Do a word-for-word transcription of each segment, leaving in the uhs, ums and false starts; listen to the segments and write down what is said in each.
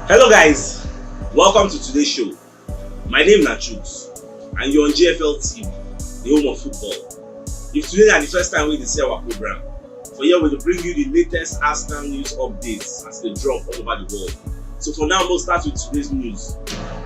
Hello guys, welcome to today's show. My name na Chuks and you're on G F L T V, the home of football. If today na the first time wey you dey see our program, for here we dey bring you the latest Arsenal news updates as they drop all over the world. So for now, we'll start with today's news.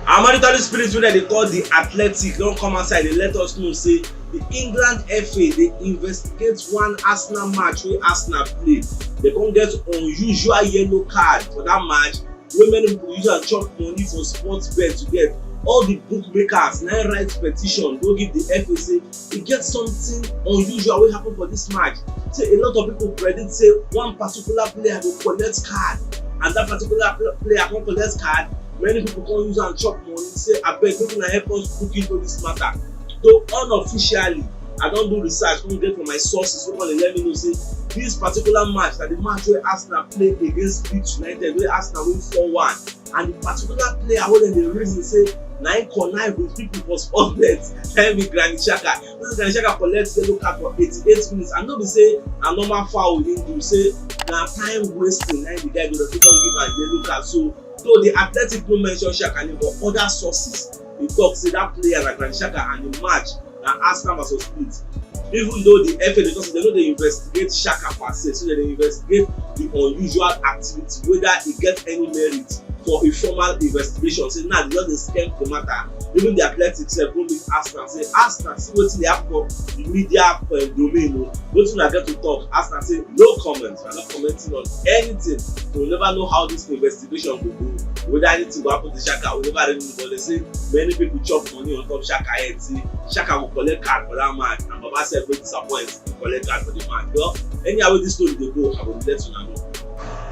Our monitoring spirit wey dem dey call the Athletic don come outside dey let us know say the England F A dey investigate one Arsenal match wey Arsenal play. Dem come get unusual yellow card for that match wey many people use am chop money for sports bet to get. All the bookmakers na im write petition go give the F A say e get something unusual wey happen for this match. Say a lot of people predict say one particular player go collect card, and that particular pl- player come collect card. Many people come use am chop money, say, "Abeg, make una help us look into this matter." Though unofficially, I don do research, come get from my sources wey come dey let me know say this particular match na the match wey Arsenal play against Leeds United, wey Arsenal win four one. And the particular player wey dem dey reason say na im connive with people for sports bet, na im be Granit Xhaka. This Granit Xhaka collect yellow card for eighty-eight minutes, and no be say na normal foul im do, say na time wasting na im the guy do, dem fit come give am yellow card. So though the Athletic no mention Xhaka name, but other sources dey talk say that player na Granit Xhaka and the match na Arsenal versus Leeds. Even though the F A dey talk say dem no dey investigate Xhaka per se, so dem dey investigate the unusual activity, whether e get any merit for a formal investigation. Say now dem just dey scan the matter. Even the Athletic sef go meet Arsenal, say, "Arsenal, see wetin dey happen for the media, um, domain o. Wetin una get to talk?" Arsenal say, "No comment, we are not commenting on anything. We never know how this investigation go go, whether anything go happen to Xhaka, we never really know." But dem say many people chop money on top Xhaka head, say Xhaka go collect card for that match, and Baba sef go disappoint, go collect card for the match. Well, anyhow wey this story dey go, I go let una know.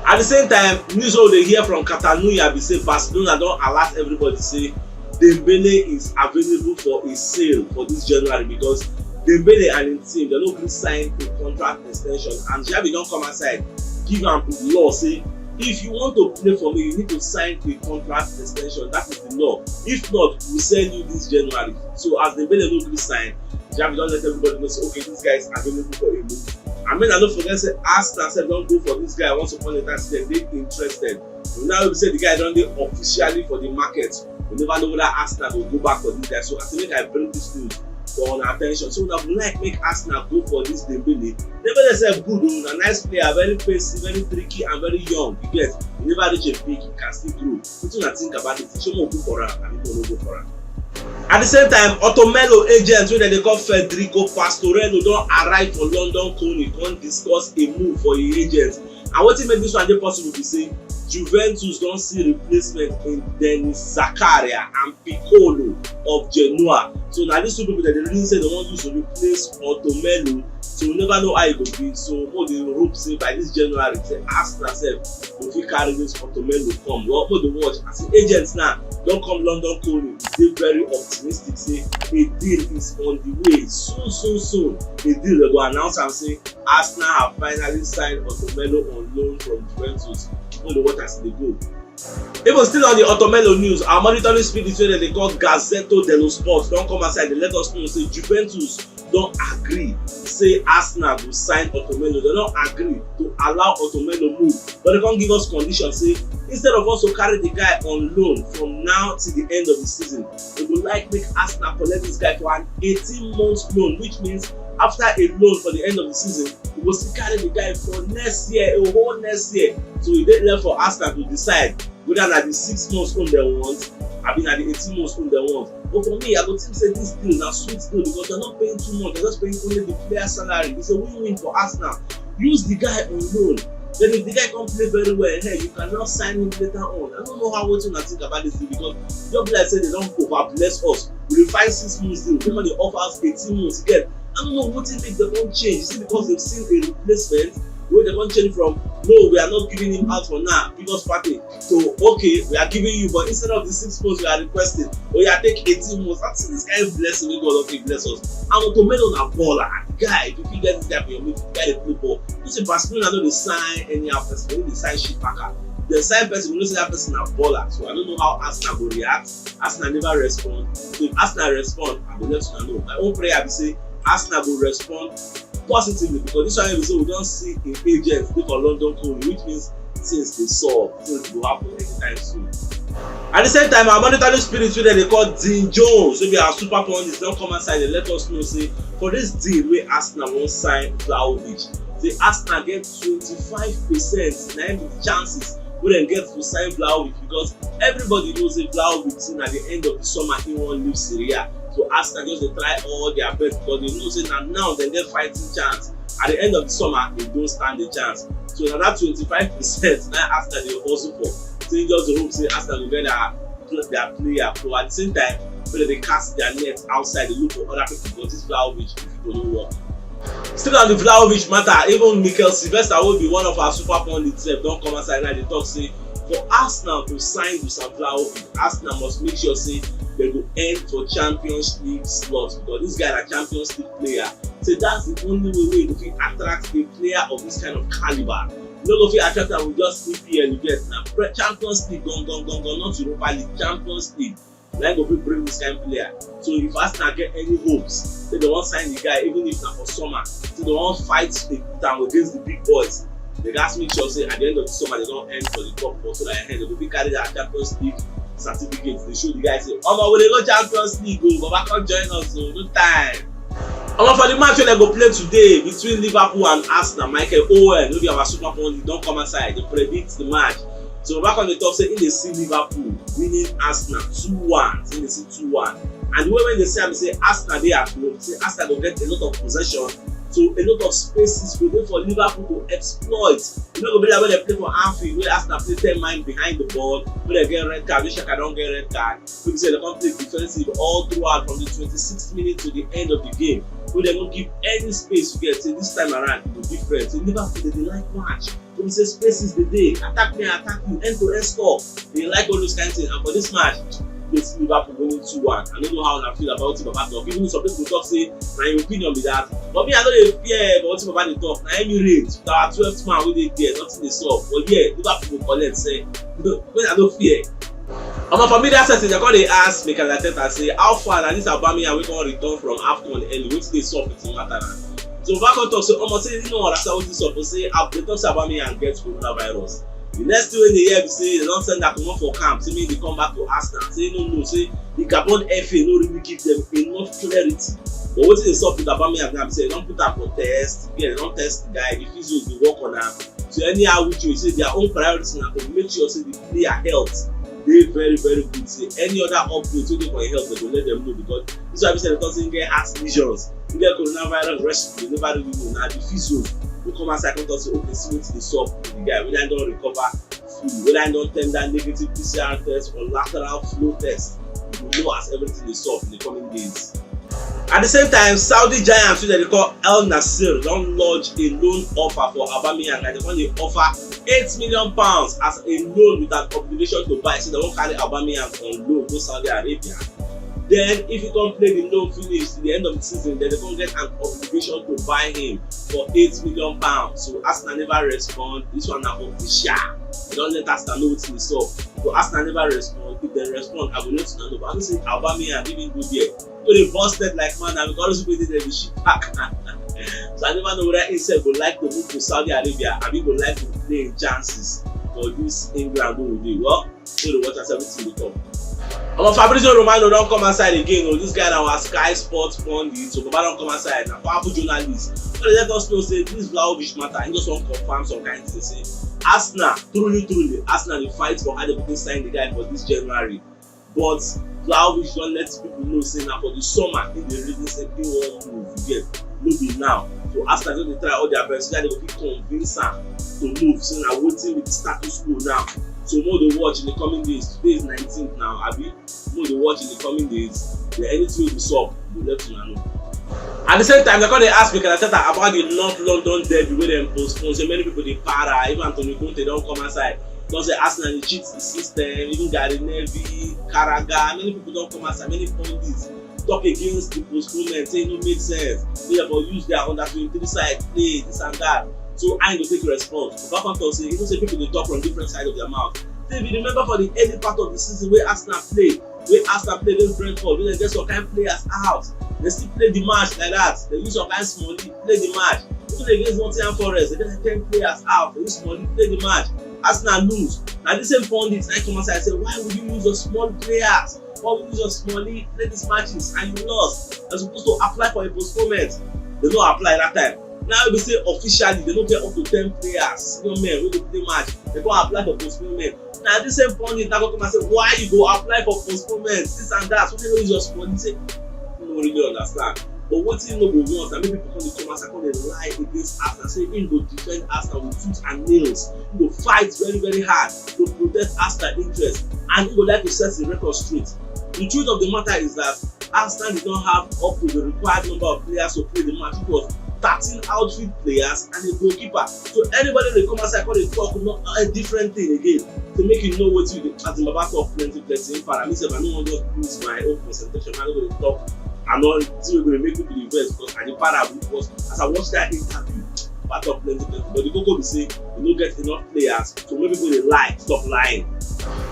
At the same time, news wey we dey hear from Catalonia be say Barcelona don alert everybody say Dembele is available for a sale for this January, because Dembele and im team, dem no gree sign a contract extension, and Xavi don come outside give am law say, "If you want to play for me, you need to sign a contract extension. That is the law. If not, we sell you this January." So as Dembele no gree sign, Xavi don let everybody know say, "Okay, this guy is available for a move." And make una no forget say Arsenal sef don go for this guy once upon a time, say dem dey interested. But now wey be say the guy don dey officially for the market, we never know whether Arsenal go go back for this guy. So I say make I bring this news for una attention. So una go like make Arsenal go for this Dembele. Dembele sef good o, na nice player, very pacey, very tricky and very young. You get, e never reach a peak, e can still grow. Wetin una think about it? Shey make we go for am, abi make we no go for am? At the same time, Otto Melo agent wey dem dey call Federico Pastorello don arrive for London Colney come discuss a move for im agent. And wetin make this one dey possible be say Juventus don see replacement in Denis Zakaria and Piccolo of Genoa. So na these two people dem dey reason say dem wan use to replace Otto Melo. So we never know how e go be. So we dey hope say by this January, say Arsenal sef go fit carry this Otto Melo come. Well, make we dey watch as the agents now don come London Colney. Dey very optimistic say a deal is on the way. Soon, soon, soon, a deal dem go announce am say Arsenal have finally signed Otto Melo on loan from Juventus. Make we dey watch as e dey go. Even still on the Otto Melo news, our monitoring spirit wey dem dey call Gazzetto dello Sport don come outside dey let us know say Juventus don agree say Arsenal go sign Otto Melo. Dem don agree to allow Otto Melo move, but dem come give us condition say instead of us to carry the guy on loan from now till the end of the season, dem go like make Arsenal collect this guy for an eighteen months loan, which means after a loan for the end of the season, we go still carry the guy for next year, a whole next year. So e dey left for Arsenal to decide whether na the six months own dem want, abi na the eighteen months own dem want. But for me, I go think say this deal na sweet deal because they're not paying too much. They're just paying only the player salary. It's a win-win for Arsenal. Use the guy on loan. Then if the guy come play very well, hey, you can now sign him later on. I don't know how wetin una think about this deal because e just be like say dem don over bless us. We dey find six months deal, dem come dey offer us eighteen months. You get? I don't know wetin make dem come change. Is it because they've seen a replacement wey dem come change from, "No, we are not giving him out for now, give us party," to, "Okay, we are giving you, but instead of the six months we are requesting, oya, take eighteen months." I see this kind of blessing wey God don take bless us. And Otto Melo na baller. Guy, if you fit get this guy for your midfield, the guy dey play ball. You see, Barcelona no dey sign anyhow person, dem no dey sign shit packer. Dem sign person, we know say that person na baller. So I don't know how Arsenal go react. Arsenal never respond. So if Arsenal respond, I go let una know. My own prayer be say Arsenal go respond positively because this one wey be say we don see im agent dey for London Colney, which means things dey solve, things go happen anytime soon. At the same time, our monitoring spirit wey dem dey call Dean Jones, wey be our super pundit, don come outside dey let us know say for this deal wey Arsenal wan sign Vlahovic, say Arsenal get twenty-five percent na im be the chances wey dem get to sign Vlahovic, because everybody knows say Vlahovic say na the end of the summer he wan leave Serie A. So Arsenal just dey try all their best, because they know say na now dem get fighting chance. At the end of the summer, they don stand the chance. So na that twenty-five percent na Arsenal dey hustle for. Say just dey hope say Arsenal go get their, their player. So at the same time, when they cast their net outside, they look for other people, but this Vlahovic go no work. Still on the Vlahovic matter, even Mikel Sylvester, wey be one of our super pundits sef, don come outside now dey talk say for Arsenal to sign Dusan Vlahovic, Arsenal must make sure say dem go end for Champions League slot, because this guy na Champions League player. Say that's the only way wey you go fit attract a player of this kind of caliber. You no go fit attract am with just E P L, you get na Champions League, gone, gone, gone, gone, not Europa League, Champions League. Na im go fit bring this kind player. So if Arsenal get any hopes say dem wan sign the guy, even if na for summer, say dem wan fight the put am against the big boys, they gats make sure say at the end of the summer they don end for the top four, so that eh, they go fit carry their Champions League certificate. They show the guy say, "Omo, we dey go Champions League o, Baba, come join us o, no time." Omo, for the match wey dem go play today between Liverpool and Arsenal, Michael Owen, wey be our super pundit, don come outside dey predict the match. So Baba come dey talk say he dey see Liverpool winning Arsenal two one, he dey see two one. And the way wey dey see am be say Arsenal dey at home, say Arsenal go get a lot of possession, so a lot of spaces go dey for Liverpool to exploit. E no go be like when dem play for Anfield, wey Arsenal play ten man behind the ball, wey dem get red card, wey Xhaka don get red card, wey be say dem come play defensive all throughout from the twenty-sixth minute to the end of the game, wey dem no give any space to get. Say this time around, e go different. Say Liverpool, dem dey like match. Wey be say spaces dey dey, attack me, attack you, end to end score. They like all those kind things. And for this match, they see Liverpool winning two one. I no know how una feel about it, Baba talk. Even some people talk say na im opinion be that. But me, I no dey fear. But wetin Baba dey talk, na Emirates with our twelfth man wey dey there, nothing dey sup. But yeah, Liverpool go collect, say, make una no fear. Omo, for media setting, dem come dey ask Mikel Arteta say, "How far na this Aubameyang wey come return from AFCON early? Wetin dey sup with him matter na?" So Baba come talk say, "Omo, say he no understand wetin sup. Say, ah, dem talk say Aubameyang get coronavirus." The next thing wey dey hear be say dem don send am comot for camp, say make he come back to Arsenal. Say he no know, say the Gabon F A no really give them enough clarity. But wetin dey sup with Aubameyang now be say dem don put am for test. Yeah, dem don test the guy. The physios dey work on am. So anyhow which way, say their own priority na to make sure say the player health dey very, very good. Say any other update wey dey for him health, dem go let them know, because this one be say dem talk say he get heart lesions, he get coronavirus, rest, they never really know. Na the physio go come outside come talk say, "Okay, see wetin dey sup with the guy, whether he don recover fully, whether he don tender negative P C R test or lateral flow test." We go know as everything dey sup in the coming days. At the same time, Saudi giants wey dem dey call Al Nassr don lodge a loan offer for Aubameyang, and dem come dey offer eight million pounds as a loan with an obligation to buy. So dem wan carry Aubameyang on loan go Saudi Arabia. Then if he come play the loan finish to the end of the season, then dem come get an obligation to buy him for eight million pounds. So Arsenal never respond. This one na official. Dem don let Arsenal know wetin dey sup. So Arsenal never respond. If dem respond, I go let una know. But I know say Aubameyang, if he go there, go dey burst head like man, and because those people dey there dey shit back. So I never know whether he sef go like to move to Saudi Arabia, abi go like to play him chances for this England wey we dey. Well, so dey watch as everything dey come. Omo, Fabrizio Romano don come outside again o. This guy na our Sky Sports pundit, so Baba don come outside, na powerful journalist. So dey let us know say this Vlahovic matter, he just wan confirm some kind things. Say Arsenal, truly, truly, Arsenal dey fight for how dem go take sign the guy for this January. But Vlahovic don let people know say na for the summer he dey reason say he wan move, you get, no be now. So Arsenal just dey try all their best so that dem go fit convince am to move. Say na wetin be the status quo now. So make we dey watch in the coming days. Today is nineteenth now, abi? Make we dey watch in the coming days. Then anything wey go sup, we go let una know. At the same time, dem come dey ask Mikel Arteta about the North London derby wey dem postpone. Say many people dey para. Even Antonio Conte don come outside, don say Arsenal dey cheat the system. Even Gary Neville, Carragher, many people don come outside, many pundits talk against the postponement, say e no make sense. Say dem for use their under twenty-three side play, this and that. So how he go take respond? Baba come talk say, you know say people dey talk from different side of their mouth. Say if you remember for the early part of the season wey Arsenal play, wey Arsenal play against Brentford, wey dem get some kind players out, dem still play the match like that. Dem use some kind small league play the match. Even against Nottingham Forest, they get like ten players out. They use money play the match. Arsenal lose. Now this same pundit now come outside say, "Why would you use your small players? Why would you use your small league play these matches and you lost? You're supposed to apply for a postponement." They don't apply that time. Now we say officially they don't get up to ten players, senior men wey dey play match. They go apply for postponement. Now this same pundit now go come and say, "Why you go apply for postponement? This and that." So they don't use your small league. Say, "I don't really understand." But what you know go want, and maybe people come dey come as I come dey lie against Arsenal, say he go defend Arsenal with tooth and nails. He go fight very, very hard to protect Arsenal interest, and he go like to set the record straight. The truth of the matter is that Arsenal did not have up to the required number of players to play the match. It was thirteen outfield players and a goalkeeper. So anybody dey come outside come dey talk no a different thing again. To make you know what you do, as in Baba talk plenty plenty. In fact, I mean, I no wan just lose my own concentration. I no go dey talk. I no thing wey go dey make people dey vex because I dey para because as I watch that interview, Baba talk plenty plenty. But the koko be say we no get enough players, so make people dey lie, stop lying.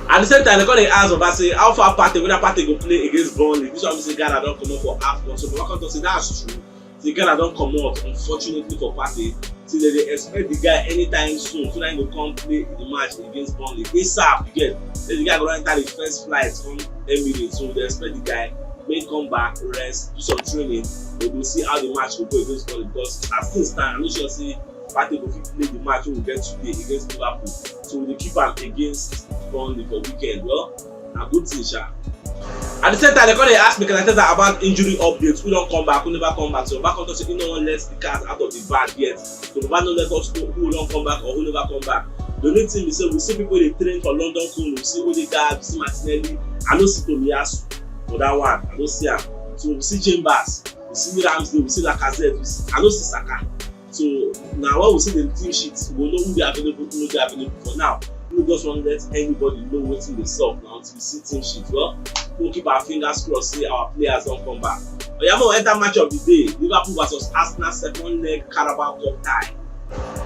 At the same time, they come dey ask Baba say how far Partey, whether Partey go play against Burnley. This one be say Ghana don comot for AFCON, so Baba come talk say that's true. Say Ghana don comot, unfortunately for Partey. Say they dey expect the guy anytime soon, so that he go come play the match against Burnley ASAP. You get? Say the guy go don enter the first flight from Emirates, so they expect the guy make come back, rest, do some training. We go see how the match go go against Burnley because as things stand, I'm not sure say Partey go fit play the match wey we get today against Liverpool. So we dey keep am against Burnley for weekend. Well, na good thing, sha. At the same time, they come dey ask Mikel Arteta about injury updates. Who don come back? Who never come back? So Baba come talk say he no wan let the cat out of the bag yet. So Baba no let us know who don come back or who never come back. The only thing be say we see people dey train for London Cone. We see Odegaard, we see Martinelli. I no see Tomiyasu for that one. I no see am. So we see Chambers, we see Ramsdale, we see Lacazette. We see, I no see Saka. So now when we see the team sheet, we know who dey available, who no dey available for now. We just wan let anybody know wetin dey sup now until we see team sheet. Well, we'll keep our fingers crossed say our players don come back. Oya, make we enter match of the day. Liverpool versus Arsenal second leg Carabao Cup tie.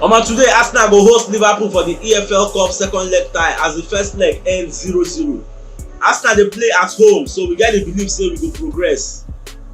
Omo, today Arsenal go host Liverpool for the E F L Cup second leg tie as the first leg end zero zero. Arsenal dey play at home, so we get the belief say we go progress.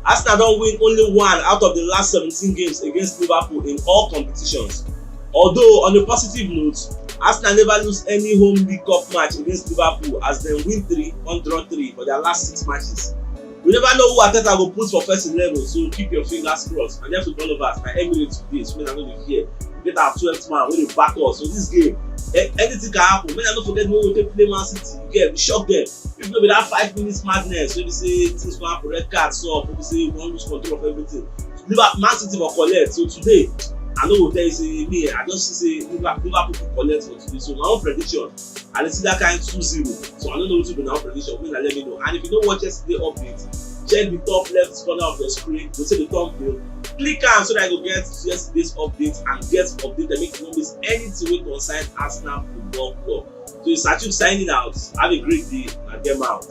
Arsenal don win only one out of the last seventeen games against Liverpool in all competitions. Although, on a positive note, Arsenal never lose any home League Cup match against Liverpool as dem win three, come draw three for their last six matches. We never know who Arteta go put for first eleven, so keep your fingers crossed. And then football lovers, na Emirates today, so make una no dey fear. We get our twelfth man wey dey back us. So this game, eh, anything can happen. Make una no forget when we take play Man City, you get, we shock them. If no be that five minutes madness, wey be say things go happen, red card sup, wey be say we wan lose control of everything. Liverpool, Man City for collect. So today, I no go tell you say me, I just see say Liverpool, Liverpool for collect for today. So my own prediction, I dey see that kind two zero. So I no know wetin be my own prediction. Make una let me know. And if you no watch yesterday update, check the top left corner of your screen. Go see the thumbnail. Click am so that you go get yesterday's update and get updated. Make you no miss anything wey concern Arsenal Football Club. So it's Sachuk signing out. Have a great day and get out.